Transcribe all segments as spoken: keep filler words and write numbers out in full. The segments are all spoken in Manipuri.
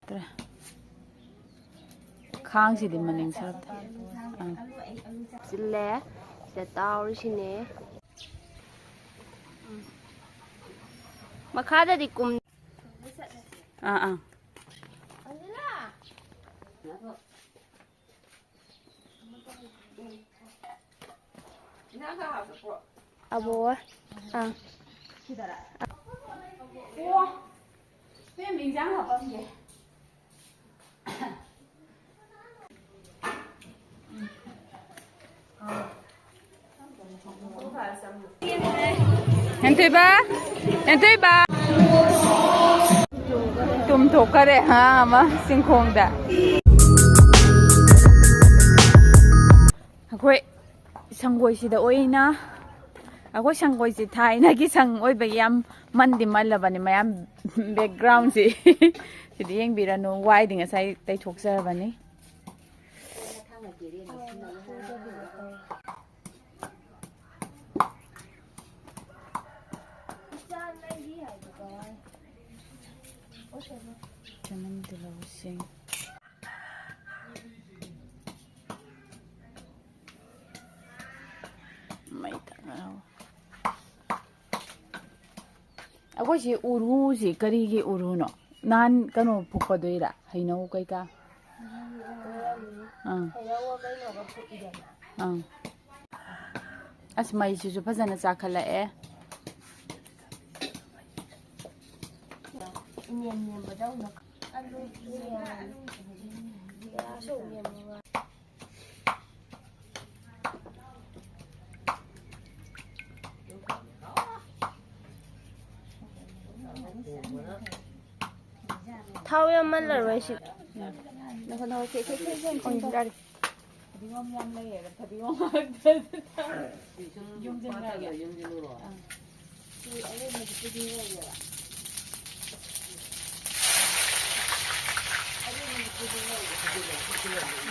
ꯇ꯭ꯔꯦ꯫ ꯈꯥꯡꯁꯤꯗꯤ ꯃꯅꯤꯡ ꯁꯔꯞꯇ꯫ ꯑꯥ꯫ ꯆꯤꯜꯂꯦ꯫ ꯁꯤꯗ ꯇꯥꯎꯔꯤꯁꯤꯅꯦ꯫ ꯃꯈꯥꯗꯗꯤ ꯀꯨꯝ-, ꯑꯥ, ꯑꯥ꯫ ꯑꯕꯣ, ꯑꯥ꯫ ꯑꯣ, ꯃꯦꯝ, ꯏꯟꯖꯥꯡ ꯍꯥꯞꯄꯝꯒꯦ꯫ ꯍꯦꯟꯊꯣꯏꯕ, ꯍꯦꯟꯊꯣꯏꯕ꯫ ꯇꯨꯝꯊꯣꯛꯈꯔꯦ, ꯍꯥ, ꯑꯃ ꯆꯤꯡꯈꯣꯡꯗ꯫ ꯑꯩꯈꯣꯏ ꯁꯪꯒꯣꯏꯁꯤꯗ ꯑꯣꯏꯅ, ꯑꯩꯈꯣꯏ ꯁꯪꯒꯣꯏꯁꯤ ꯊꯥꯏꯅꯒꯤ ꯁꯪ ꯑꯣꯏꯕꯒꯤ ꯌꯥꯝ ꯃꯟꯗꯤ ꯃꯜꯂꯕꯅꯤ, ꯃꯌꯥꯝ background ꯁꯤ꯫ ꯁꯤꯗꯤ ꯌꯦꯡꯕꯤꯔꯅꯨ, ꯋꯥꯏꯗꯤ ꯉꯁꯥꯏ ꯇꯩꯊꯣꯛꯆꯔꯕꯅꯤ꯫ ꯆꯅꯝ, ꯇꯤꯜꯍꯧꯁꯤꯡ꯫ ꯃꯩ ꯇꯥꯛꯅ꯫ ꯑꯩꯈꯣꯏꯁꯤ ꯎꯔꯨꯁꯤ ꯀꯔꯤꯒꯤ ꯎꯔꯨꯅꯣ? ꯅꯍꯥꯟ ꯀꯩꯅꯣ ꯐꯨꯛꯀꯗꯣꯏꯔꯥ? ꯍꯩꯅꯧ ꯀꯩꯀꯥ? ꯑꯥ꯫ ꯑꯥ꯫ ꯑꯁ, ꯃꯩꯁꯤꯁꯨ ꯐꯖꯅ ꯆꯥꯈꯠꯂꯛꯑꯦ꯫ ꯏꯅꯦꯝ ꯅꯦꯝꯕꯗꯧꯅ꯫ ꯑꯂꯨ ꯏꯅꯦꯝ-, ꯒ꯭ꯌꯥꯁꯁꯨ ꯅꯦꯝꯃꯒ꯫ ꯊꯥꯎ ꯌꯥꯝꯃꯜꯂꯔꯣꯏ ꯁꯤ꯫ ꯅꯈꯣ, ꯅꯈꯣ, ꯁꯦ, ꯁꯦ, ꯁꯦ, ꯁꯦ, ꯁꯦ꯫ ꯐꯗꯤꯒꯣꯝ ꯌꯥꯝ ꯂꯩꯌꯦꯕ, ꯐꯗꯤꯒꯣꯝ ꯉꯥꯛꯇ꯫ ꯌꯣꯝꯁꯤꯟꯈ꯭ꯔꯒꯦ꯫ ꯑꯥ꯫ ꯁꯤ ꯑꯔꯦꯝꯕꯗꯨ ꯄꯨꯗꯤꯡ ꯑꯣꯏꯌꯦꯕ꯫ ꯑꯔꯦꯝꯕꯗꯨ ꯄꯨꯗꯤꯡ ꯑꯣꯏꯌꯦ꯫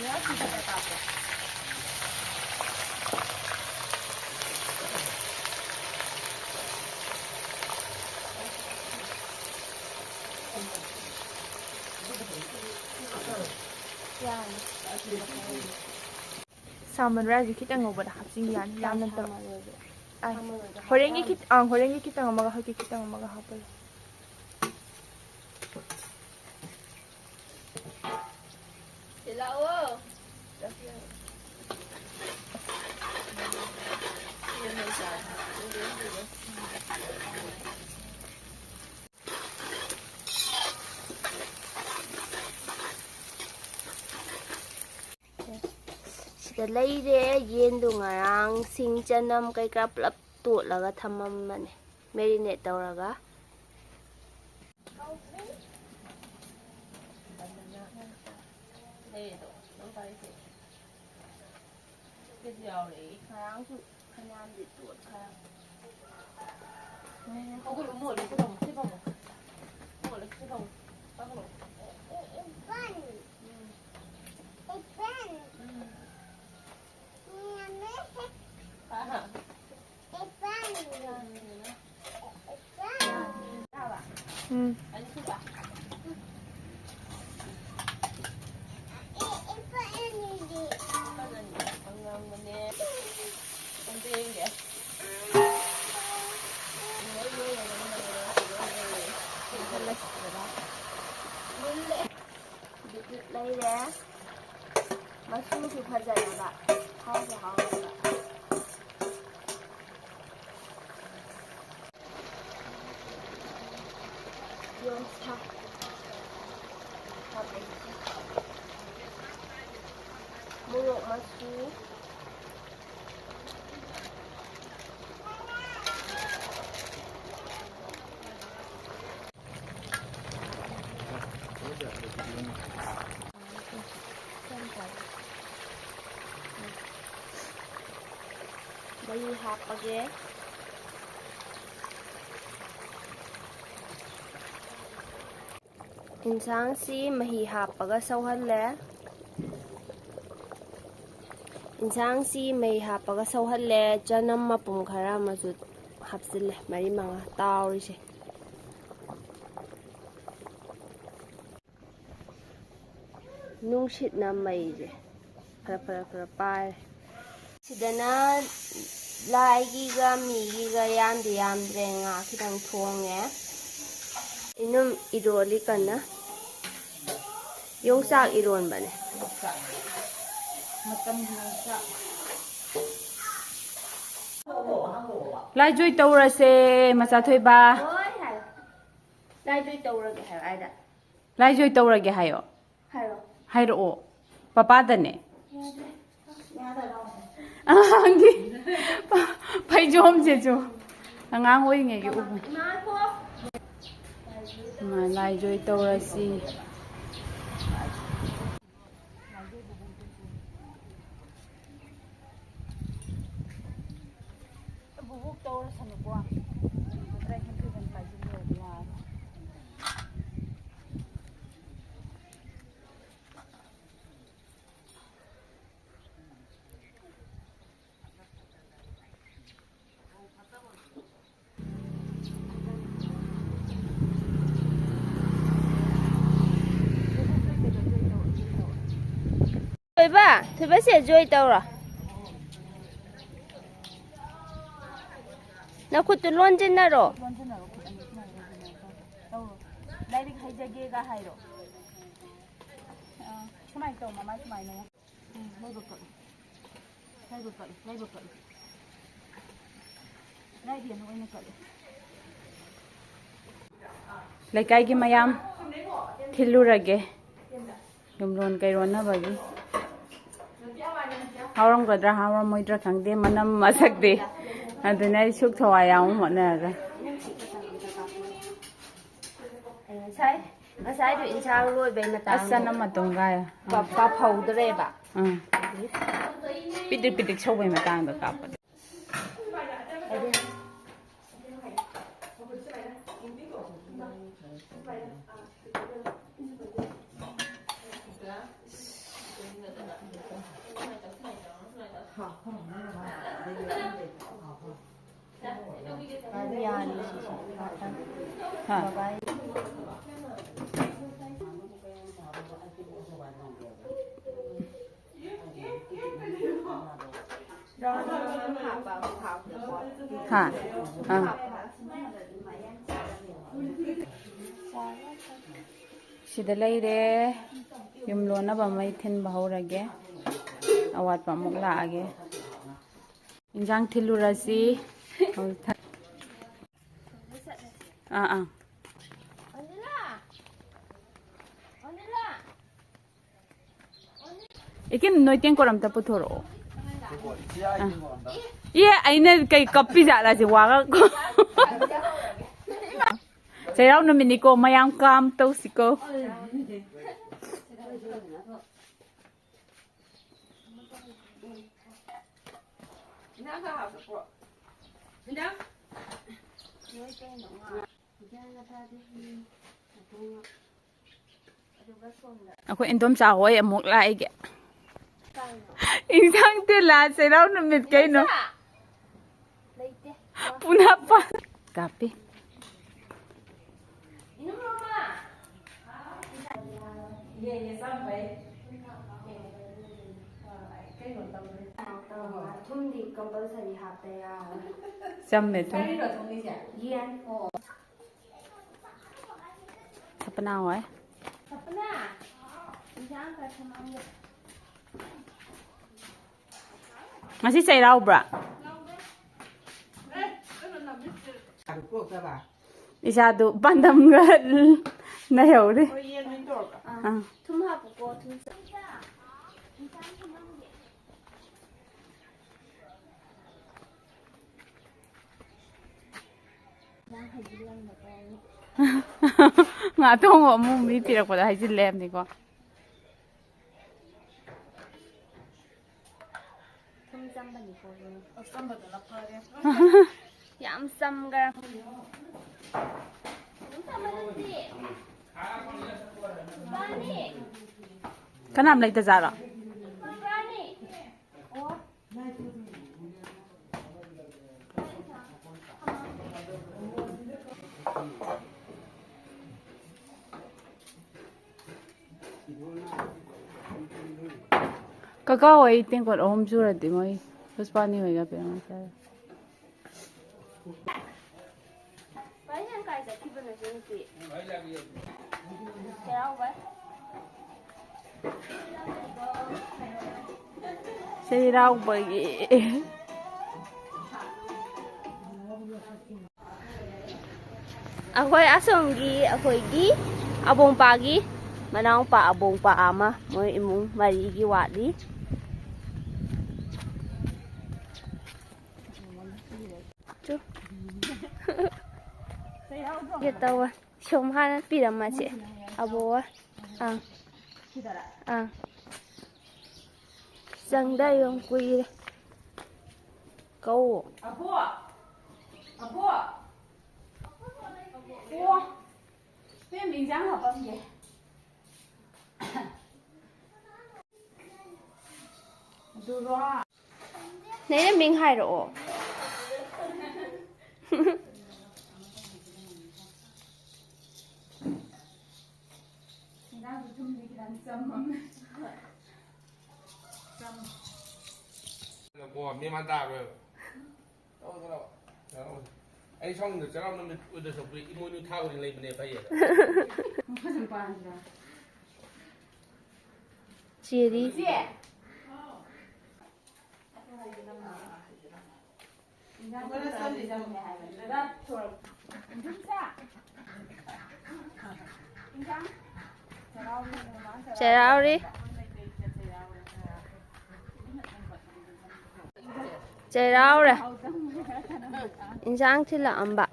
ꯃꯌꯥꯝ ꯁꯤꯗꯅ ꯀꯥꯞꯄꯣ꯫ ꯁꯥꯃꯟꯔꯥꯁꯦ ꯈꯤꯇꯪ ꯉꯧꯕꯗ ꯍꯥꯞꯆꯤꯟꯈꯤ ꯌꯥꯅꯤ, ꯌꯥꯝ ꯅꯠꯇꯕ꯫ ꯑꯥꯏ, ꯍꯣꯔꯦꯟꯒꯤ ꯈꯤꯠ-, ꯑꯪ, ꯍꯣꯔꯦꯟꯒꯤ ꯈꯤꯇꯪ ꯑꯃꯒ ꯍꯧꯖꯤꯛꯀꯤ ꯈꯤꯇꯪ ꯑꯃꯒ ꯍꯥꯞꯄꯒꯦ꯫ ꯂꯥꯛꯑꯣ꯫ ꯁꯤꯗ ꯂꯩꯔꯦ꯫ ꯌꯦꯟꯗꯣ ꯉꯔꯥꯡ ꯁꯤꯡ ꯆꯅꯝ ꯀꯩꯀꯥ ꯄꯨꯂꯞ ꯇꯣꯠꯂꯒ ꯊꯝꯃꯝꯕꯅꯦ, marinate ꯇꯧꯔꯒ꯫ ꯉꯔꯥꯡꯁꯨ ꯐꯅꯌꯥꯝꯗꯤ ꯇꯣꯠꯈ꯭ꯔꯦ꯫ ꯍꯧꯒꯠꯂꯣ, ꯃꯣꯠꯂꯦ, ꯁꯤ ꯐꯝꯃꯣ, ꯁꯤ ꯐꯝꯃꯣ꯫ ꯃꯣꯠꯂꯦ, ꯁꯤ ꯐꯝꯃꯣ꯫ ꯀꯥꯈꯠꯂꯣ꯫ ꯎꯝ꯫ ꯎꯝ꯫ ꯑꯍꯥ꯫ ꯎꯝ꯫ ꯕꯤꯠꯔꯨꯠ ꯂꯩꯔꯦ꯫ ꯃꯆꯨꯁꯨ ꯐꯖꯅꯕ꯫ ꯍꯥꯎꯁꯨ ꯍꯥꯎꯅꯕ꯫ ꯌꯣꯡꯁꯥ꯫ ꯍꯥꯞꯄꯦ꯫ ꯃꯣꯔꯣꯛ ꯃꯆꯨ꯫ ꯃꯍꯤ ꯍꯥꯞꯄꯒꯦ꯫ ꯏꯟꯁꯥꯡꯁꯤ ꯃꯍꯤ ꯍꯥꯞꯄꯒ ꯁꯧꯍꯜꯂꯦ꯫ ꯏꯟꯁꯥꯡꯁꯤ ꯃꯍꯤ ꯍꯥꯞꯄꯒ ꯁꯧꯍꯜꯂꯦ꯫ ꯆꯅꯝ ꯃꯄꯨꯝ ꯈꯔ ꯑꯃꯁꯨ ꯍꯥꯞꯆꯤꯜꯂꯦ, ꯃꯔꯤ ꯃꯉꯥ ꯇꯥꯎꯔꯤꯁꯦ꯫ ꯅꯨꯡꯁꯤꯠꯅ ꯃꯩꯁꯦ ꯈꯔ ꯈꯔ ꯈꯔ ꯄꯥꯏꯔꯦ꯫ ꯁꯤꯗꯅ ꯂꯥꯏꯒꯤꯒ ꯃꯤꯒꯤꯒ ꯌꯥꯝꯗꯤ ꯌꯥꯝꯗ꯭ꯔꯦ, ꯉꯥ ꯈꯤꯇꯪ ꯊꯣꯡꯉꯦ꯫ ꯏꯅꯝ ꯏꯔꯣꯜꯂꯤ ꯀꯟꯅ꯫ ꯌꯣꯡꯆꯥꯛ ꯏꯔꯣꯟꯕꯅꯦ꯫ ꯃꯇꯝꯒꯤ ꯌꯣꯡꯆꯥꯛ꯫ ꯂꯥꯏꯖꯣꯏ ꯇꯧꯔꯁꯦ, ꯃꯆꯥ ꯊꯣꯏꯕ꯫ ꯍꯣꯏ ꯍꯥꯏꯌꯣ꯫ ꯂꯥꯏꯖꯣꯏ ꯇꯧꯔꯒꯦ ꯍꯥꯏꯌꯣ ꯑꯩꯗ꯫ ꯂꯥꯏꯖꯣꯏ ꯇꯧꯔꯒꯦ ꯍꯥꯏꯌꯣ꯫ ꯍꯥꯏꯔꯣ꯫ ꯍꯥꯏꯔꯛꯑꯣ꯫ ꯄꯄꯥꯗꯅꯦ꯫ ꯌꯥꯗ꯭ꯔꯦ꯫ ꯌꯥꯗ꯭ꯔꯦ꯫ ꯑꯉꯥꯡꯒꯤ ꯐꯩꯖꯣꯝꯁꯤꯁꯨ ꯑꯉꯥꯡ ꯑꯣꯏꯔꯤꯉꯩꯒꯤ ꯎꯕ꯫ ꯏꯃꯥ ꯀꯣ꯫ ꯏꯃꯥ ꯂꯥꯏꯖꯣꯏ ꯇꯧꯔꯁꯤ꯫ ꯕꯨꯕꯣꯛ ꯇꯧꯔꯁꯅꯨꯀꯣ꯫ ꯈꯔ ꯍꯦꯟꯊꯣꯏꯕ ꯄꯥꯏꯁꯤꯜꯂꯨꯔꯗꯤ ꯌꯥꯔꯣꯏ꯫ ꯊꯣꯏꯕ, ꯊꯣꯏꯕꯁꯦ ꯖꯣꯏ ꯇꯧꯔꯣ꯫ ꯅꯈꯨꯠꯇꯨ ꯂꯣꯟꯁꯤꯟꯅꯔꯣ꯫ ꯂꯣꯟꯁꯤꯟꯅꯔꯣ, ꯈꯨꯠ ꯑꯅꯤ ꯁꯨꯃꯥꯏꯅ ꯂꯣꯟꯁꯤꯟꯅꯔꯣ꯫ ꯇꯧꯔꯣ꯫ ꯂꯥꯏꯔꯤꯛ ꯍꯩꯖꯒꯦꯒ ꯍꯥꯏꯔꯣ꯫ ꯑꯥ, ꯁꯨꯃꯥꯏꯅ ꯇꯧ, ꯃꯃꯥꯏ ꯁꯨꯃꯥꯏꯅ꯫ ꯎꯝ, ꯂꯩꯕ ꯀꯛꯎ꯫ ꯂꯩꯕ ꯀꯛꯎ, ꯂꯩꯕ ꯀꯛꯎ꯫ ꯂꯥꯏꯕꯦꯟ ꯑꯣꯏꯅ ꯀꯛꯎ꯫ ꯂꯩꯀꯥꯏꯒꯤ ꯃꯌꯥꯝ ꯊꯤꯜꯂꯨꯔꯒꯦ꯫ ꯌꯨꯝꯂꯣꯟ ꯀꯩꯔꯣꯟꯅꯕꯒꯤ꯫ ꯍꯥꯎꯔꯝꯒꯗ꯭ꯔꯥ ꯍꯥꯎꯔꯝꯃꯣꯏꯗ꯭ꯔꯥ ꯈꯪꯗꯦ, ꯃꯅꯝ ꯃꯁꯛꯇꯤ꯫ ꯑꯗꯨꯅ ꯑꯩ ꯁꯨꯛ ꯊꯋꯥꯏ ꯌꯥꯎꯅ ꯍꯣꯠꯅꯔꯒ꯫ ꯉꯁꯥꯏ, ꯉꯁꯥꯏꯗꯣ ꯏꯟꯁꯥꯡ ꯂꯣꯏꯕꯩ ꯑꯁ, ꯃꯇꯥꯡꯗꯣ꯫ ꯆꯅꯝ ꯃꯇꯨꯝꯒꯥꯏ꯫ ꯄ-, ꯄꯥꯐꯧꯗ꯭ꯔꯦꯕ꯫ ꯎꯝ꯫ ꯄꯤꯗ꯭ꯔꯤꯛ ꯄꯤꯗ꯭ꯔꯤꯛ ꯁꯧꯕꯩ ꯃꯇꯥꯡꯗ ꯀꯥꯞꯄꯗꯣ꯫ ꯌꯥꯅꯤ ꯁꯤꯁꯨ ꯉꯥꯛꯇꯪ꯫ ꯍꯥ꯫ ꯕꯕꯥꯏ꯫ ꯍꯥ? ꯑꯥ꯫ ꯁꯤꯗ ꯂꯩꯔꯦ꯫ ꯌꯨꯝ ꯂꯣꯟꯅꯕ ꯃꯩ ꯊꯤꯟꯕ ꯍꯧꯔꯒꯦ꯫ ꯑꯋꯥꯠꯄ ꯑꯃꯨꯛ ꯂꯥꯛꯑꯒꯦ꯫ ꯏꯟꯖꯥꯡ ꯊꯤꯜꯂꯨꯔꯁꯤ꯫ ꯑꯥ, ꯑꯥ꯫ ꯏꯀꯤꯟ, ꯅꯣꯏ ꯇꯦꯡꯀꯣꯠ ꯑꯝꯇ ꯄꯨꯊꯣꯔꯛꯑꯣ꯫ ꯑꯥ꯫ ꯑꯦ, ꯑꯩꯅ ꯀꯩ ꯀꯞꯄꯤ ꯖꯥꯠꯂ ꯁꯤ ꯋꯥꯒ꯫ ꯆꯩꯔꯥꯎ ꯅꯨꯃꯤꯠꯅꯤꯀꯣ, ꯃꯌꯥꯝ ꯀꯥꯝ ꯇꯧꯁꯤꯀꯣ꯫ ꯑꯩꯈꯣꯏ ꯏꯟꯗꯣꯝꯆꯥ ꯍꯣꯏ ꯑꯃꯨꯛ ꯂꯥꯛꯏꯒꯦ꯫ ꯏꯟꯁꯥꯡ ꯇꯤꯜꯂꯥ ꯆꯩꯔꯥꯎ ꯅꯨꯃꯤꯠ ꯀꯩꯅꯣ? ꯄꯨꯅꯞꯄ ꯀꯥꯞꯄꯤ꯫ ꯊꯨꯝꯗꯤ compulsory ꯍꯥꯞꯇ ꯌꯥꯔꯣꯏ꯫ ꯆꯝꯃꯦ ꯊꯨꯝ꯫ ꯀꯔꯤꯅꯣ ꯊꯣꯡꯉꯤꯁꯦ? ꯌꯦꯟ꯫ ꯑꯣ꯫ ꯁꯄꯅꯥ ꯍꯣꯏ꯫ ꯁꯄꯅꯥ! ꯏꯟꯁꯥꯡ ꯈꯔ ꯊꯝꯃꯝꯒꯦ꯫ ꯉꯁꯤ ꯆꯩꯔꯥꯎꯕ꯭ꯔꯥ? ꯏꯁꯥꯗꯨ ꯄꯥꯟꯗꯝꯒ ꯅꯩꯍꯧꯔꯤ꯫ ꯍꯣꯏ, ꯌꯦꯟ ꯑꯣꯏꯅ ꯇꯧꯔꯒ꯫ ꯑꯥ꯫ ꯑꯥ꯫ ꯊꯨꯝ ꯍꯥꯞꯄꯨꯀꯣ, ꯊꯨꯝ ꯆ-, ꯉꯥ ꯊꯣꯡꯕ ꯑꯃꯨꯛ ꯃꯤ ꯄꯤꯔꯛꯄꯗ ꯍꯥꯏꯖꯤꯜꯂꯦ ꯍꯥꯏꯕꯅꯤꯀꯣ꯫ ꯊꯨꯝ ꯆꯝꯕꯅꯤꯀꯣ, ꯑꯗꯨꯅ꯫ ꯑꯆꯝꯕꯗꯨꯅ ꯐꯔꯦ꯫ ꯌꯥꯝ ꯆꯝꯈ꯭ꯔꯦ꯫ ꯊꯨꯝ ꯆꯝꯕꯗꯨꯗꯤ꯫ ꯀꯅꯥꯝ ꯂꯩꯇꯖꯥꯠꯔꯣ? ꯀꯀꯥ ꯍꯣꯏ ꯇꯦꯡꯀꯣꯠ ꯑꯍꯨꯝ ꯁꯨꯔꯗꯤ ꯃꯣꯏ ꯄꯨꯁꯄꯥꯅꯤ ꯍꯣꯏꯒ ꯄꯦꯝꯃ ꯆꯥꯔꯦ꯫ ꯆꯩꯔꯥꯎꯕ꯫ ꯆꯩꯔꯥꯎꯕꯒꯤ꯫ ꯑꯩꯈꯣꯏ ꯑꯁꯣꯝꯒꯤ ꯑꯩꯈꯣꯏꯒꯤ ꯑꯕꯣꯡꯄꯥꯒꯤ ꯃꯅꯥꯎꯄꯥ ꯑꯕꯣꯡꯄꯥ ꯑꯃ ꯃꯣꯏ ꯏꯃꯨꯡ ꯃꯔꯤꯒꯤ ꯋꯥꯠꯂꯤ꯫ ꯆꯨ꯫ ꯌꯦ ꯇꯧꯋꯦ꯫ ꯁꯣꯝ ꯍꯥꯟꯅ ꯄꯤꯔꯝꯃꯁꯦ꯫ ꯑꯕꯣ꯫ ꯑꯪ꯫ ꯑꯪ꯫ ꯆꯪꯗ ꯌꯥꯝ ꯀꯨꯏꯔꯦ꯫ ꯀꯧ꯫ ꯑꯕꯣ꯫ ꯑꯕꯣ꯫ ꯑꯣ꯫ ꯃꯦꯝ, ꯏꯟꯖꯥꯡ ꯍꯥꯞꯄꯝꯒꯦ꯫ ꯑꯗꯨꯔꯣ? ꯅꯪꯅ ꯃꯤꯡ ꯍꯥꯏꯔꯛꯑꯣ꯫ ꯏꯟꯖꯥꯡꯁꯨ ꯊꯨꯝꯗꯤ ꯈꯤꯇꯪ ꯆꯝꯃꯝꯃꯦ꯫ ꯆꯝ꯫ ꯀꯣ, ꯃꯦꯃꯥꯟ ꯇꯥꯔꯣꯏꯕ꯫ ꯇꯧꯗ꯭ꯔꯣ? ꯌꯥꯔꯣꯏ꯫ ꯑꯩ ꯁꯥꯎꯅꯤꯡꯗ ꯆꯩꯔꯥꯎ ꯅꯨꯃꯤꯠ ꯑꯣꯏꯗꯣꯏ ꯁꯔꯨꯛꯄꯨꯗꯤ ꯏꯃꯣꯏꯅꯨ ꯊꯥꯕꯅ ꯂꯩꯕꯅꯦ ꯐꯩꯌꯦ꯫ ꯐꯖꯅ ꯄꯥꯟꯗ꯭ꯔꯥ? ꯆꯦꯔꯤ꯫ ꯏꯆꯦ! ꯆꯩꯔꯥꯎꯔꯤ꯫ ꯆꯩꯔꯥꯎꯔꯦ꯫ ꯏꯟꯁꯥꯡ ꯊꯤꯜꯂꯛꯑꯝꯕ꯫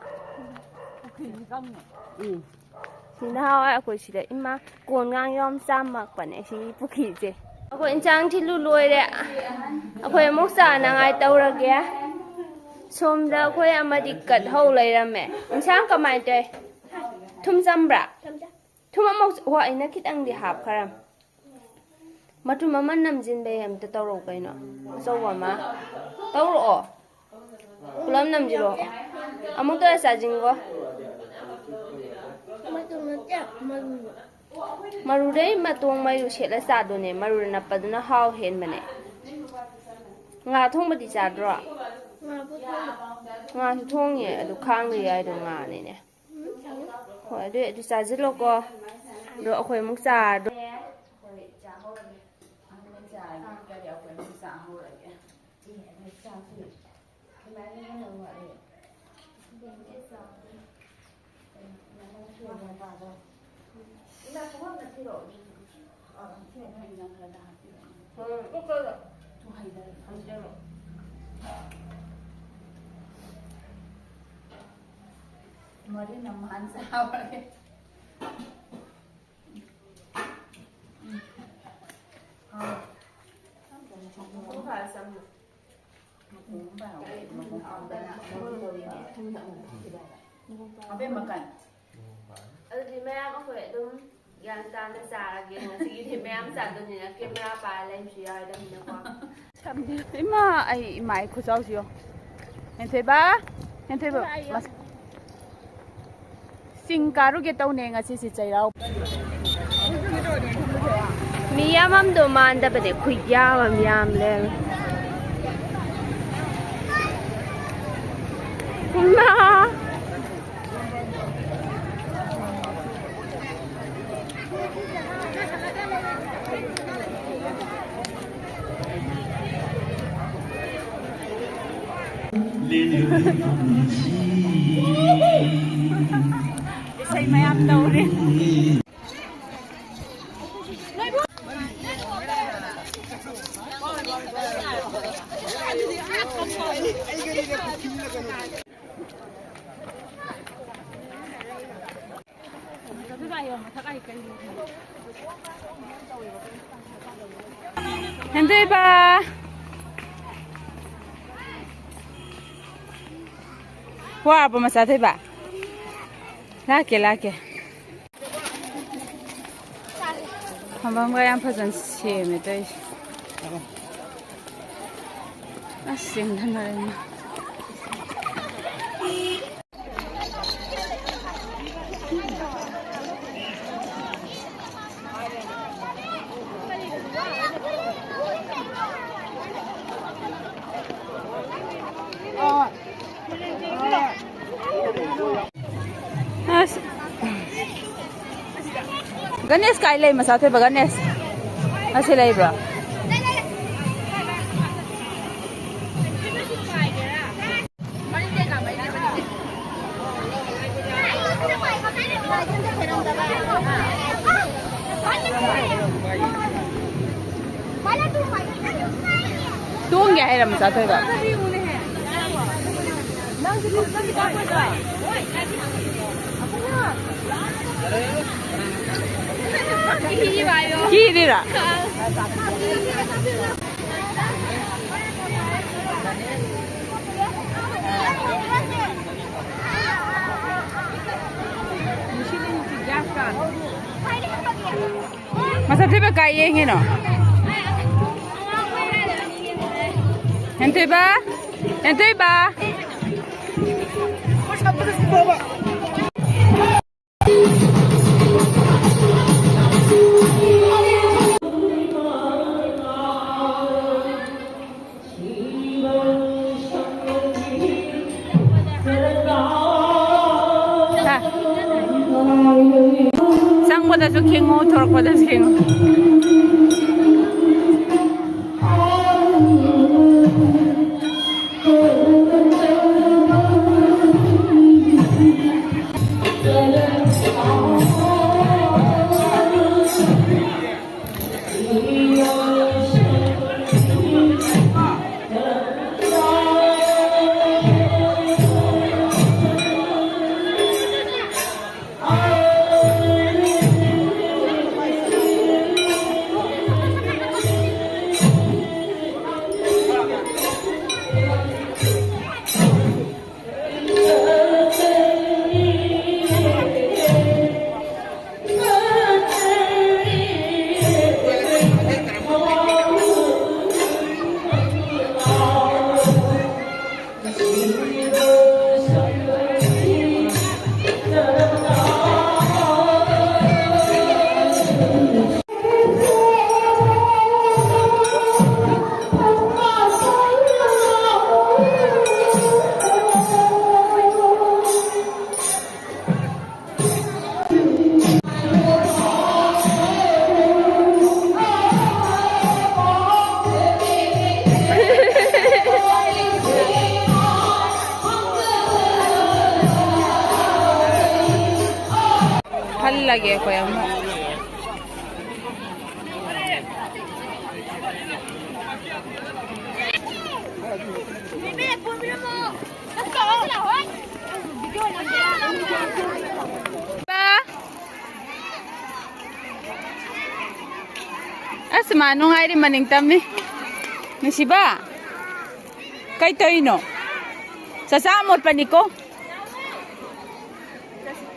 ꯎꯝ꯫ ꯁꯤ ꯅꯍꯥꯟꯋꯥꯏ ꯑꯩꯈꯣꯏ ꯁꯤꯗ ꯏꯃꯥ ꯀꯣꯟꯒꯥꯡ ꯌꯥꯝ ꯆꯥꯝꯃꯛꯄꯅꯦ ꯁꯤꯒꯤ ꯄꯨꯈ꯭ꯔꯤꯁꯦ꯫ ꯑꯩꯈꯣꯏ ꯏꯟꯁꯥꯡ ꯊꯤꯜꯂꯨ ꯂꯣꯏꯔꯦ꯫ ꯑꯩꯈꯣꯏ ꯑꯃꯨꯛ ꯆꯥꯅꯉꯥꯏ ꯇꯧꯔꯒꯦ꯫ ꯁꯣꯝꯗ ꯑꯩꯈꯣꯏ ꯑꯃꯗꯤ ꯀꯠꯍꯧ ꯂꯩꯔꯝꯃꯦ꯫ ꯏꯟꯁꯥꯡ ꯀꯃꯥꯏꯅ ꯇꯧꯋꯤ? ꯊꯨꯝ ꯆꯝꯕ꯭ꯔꯥ? ꯊꯨꯝ ꯑꯃꯨꯛ, ꯍꯣ, ꯑꯩꯅ ꯈꯤꯇꯪꯗꯤ ꯍꯥꯞꯈꯔꯝ꯫ ꯃꯇꯨꯝ ꯑꯃ ꯅꯝꯖꯤꯟꯕꯩ ꯑꯝꯇ ꯇꯧꯔꯛꯎ ꯀꯩꯅꯣ꯫ ꯑꯆꯧꯕ ꯑꯃ꯫ ꯇꯧꯔꯛꯑꯣ꯫ ꯄꯨꯂꯞ ꯅꯝꯖꯤꯜꯂꯣ꯫ ꯑꯃꯨꯛꯇ ꯆꯥꯖꯤꯟꯒꯣ꯫ ꯃꯇꯨꯝ ꯅꯠꯇꯦ, ꯃꯔꯨꯅꯦ꯫ ꯃꯔꯨꯗꯩ ꯃꯇꯣꯡ ꯃꯔꯨ ꯁꯦꯠꯂ ꯆꯥꯗꯣꯏꯅꯦ꯫ ꯃꯔꯨꯗ ꯅꯞꯄꯗꯨꯅ ꯍꯥꯎ ꯍꯦꯟꯕꯅꯦ꯫ ꯉꯥ ꯊꯣꯡꯕꯗꯤ ꯆꯥꯗ꯭ꯔꯣ? ꯉꯥꯁꯨ ꯊꯣꯡꯉꯦ, ꯑꯗꯨ ꯈꯥꯡꯗ ꯌꯥꯏꯗꯣ ꯉꯥꯅꯤꯅꯦ꯫ ꯍꯣꯏ, ꯑꯗꯨ ꯑꯗꯨ ꯆꯥꯁꯤꯜꯂꯣꯀꯣ꯫ ꯑꯗꯣ ꯑꯩꯈꯣꯏ ꯑꯃꯨꯛ ꯆꯥꯔꯗꯣ꯫ ꯃꯔꯤꯅ ꯃꯍꯥꯟ ꯆꯥꯕꯒꯤ꯫ ꯑꯕꯦꯝꯃ ꯀꯥꯏ? ꯑꯗꯨꯗꯤ ꯃꯌꯥꯝ ꯑꯩꯈꯣꯏ ꯑꯗꯨꯝ ꯒ꯭ꯌꯥꯟ ꯇꯥꯅ ꯆꯥꯔꯒꯦ꯫ ꯉꯁꯤꯒꯤꯗꯤ ꯃꯌꯥꯝ ꯆꯥꯗꯣꯏꯅꯤꯅ ꯀꯦꯃꯦꯔꯥ ꯄꯥꯏꯔ ꯂꯩꯕꯁꯨ ꯌꯥꯔꯣꯏꯗꯕꯅꯤꯅꯀꯣ꯫ ꯏꯃꯥ, ꯑꯩ ꯏꯃꯥ, ꯑꯩ ꯈꯨꯆꯥꯎꯁꯤ ꯌꯦꯡꯉꯣ꯫ ꯍꯦꯟꯊꯣꯏꯕ, ꯍꯦꯟꯊꯣꯏꯕ, ꯃꯁ-, ꯆꯤꯡ ꯀꯥꯔꯨꯒꯦ ꯇꯧꯅꯦ ꯉꯁꯤꯁꯤ ꯆꯩꯔꯥꯎ꯫ ꯃꯤ ꯌꯥꯝꯃꯝꯗꯧ ꯃꯥꯟꯗꯕꯅꯦ, ꯈꯨꯌꯥꯝ ꯑꯃ ꯌꯥꯝ ꯂꯩꯔꯝꯃꯦ꯫ ꯏꯃꯥ! ꯏꯁꯩ ꯃꯌꯥꯝ ꯇꯧꯔꯤ꯫ ꯍꯦꯟꯗꯣꯏꯕ꯫ ꯋꯥꯔꯕꯣ ꯃꯆꯥ ꯊꯣꯏꯕ? ꯂꯥꯛꯀꯦ, ꯂꯥꯛꯀꯦ꯫ ꯐꯝꯐꯝꯒ ꯌꯥꯝ ꯐꯖꯅ ꯁꯦꯝꯃꯦ ꯇꯧꯔꯤꯁꯦ꯫ ꯑꯁ, ꯆꯦꯟꯊꯅꯔꯦ꯫ ꯒꯅꯦꯁ ꯀꯥꯏ ꯂꯩ, ꯃꯆꯥ ꯊꯣꯏꯕ ꯒꯅꯦꯁ? ꯑꯁꯤ ꯂꯩꯕ꯭ꯔꯣ? ꯇꯣꯡꯒꯦ ꯍꯥꯏꯔꯝ ꯆꯥꯊꯣꯏꯕ꯫ ꯀꯤꯔꯤꯔꯥ? ꯃꯁꯛ ꯊꯤꯕ ꯀꯥꯏ ꯌꯦꯡꯉꯤꯅꯣ? ꯍꯦꯟꯊꯣꯏꯕ? ꯍꯦꯟꯊꯣꯏꯕ? ꯆꯪꯕꯗꯁꯨ ꯈꯤꯡꯉꯨ, ꯊꯣꯔꯛꯄꯗꯁꯨ ꯈꯤꯡꯉꯨ꯫ ꯆꯥꯒꯦ ꯑꯩꯈꯣꯏ ꯑꯃꯨꯛ꯫ ꯑꯁ, ꯃꯥ ꯅꯨꯡꯉꯥꯏꯔꯤ ꯃꯅꯤꯡ ꯇꯝꯃꯤ꯫ ꯅꯨꯡꯁꯤꯕ, ꯀꯩ ꯇꯧꯔꯤꯅꯣ? ꯆꯥꯆꯥ ꯑꯃꯣꯠꯄꯅꯤꯀꯣ꯫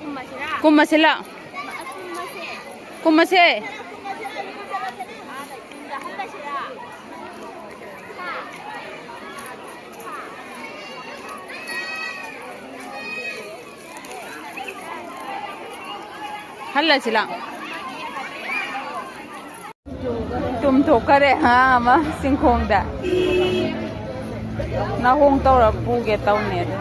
ꯀꯨꯝꯃꯁꯤꯔꯥ? ꯀꯨꯝꯃꯁꯤ ꯂꯥꯛ꯫ ꯀꯨꯝꯃꯁꯦ꯫ ꯀꯨꯝꯃꯁꯦ꯫ ꯍꯜꯂꯁꯤ ꯂꯥꯛ꯫ ꯇꯨꯝꯊꯣꯛꯈꯔꯦ ꯑꯉꯥꯡ ꯑꯃ ꯆꯤꯡꯈꯣꯡꯗ꯫ ꯅꯥꯍꯣꯡ ꯇꯧꯔ ꯄꯨꯒꯦ ꯇꯧꯅꯦ ꯑꯗꯨ꯫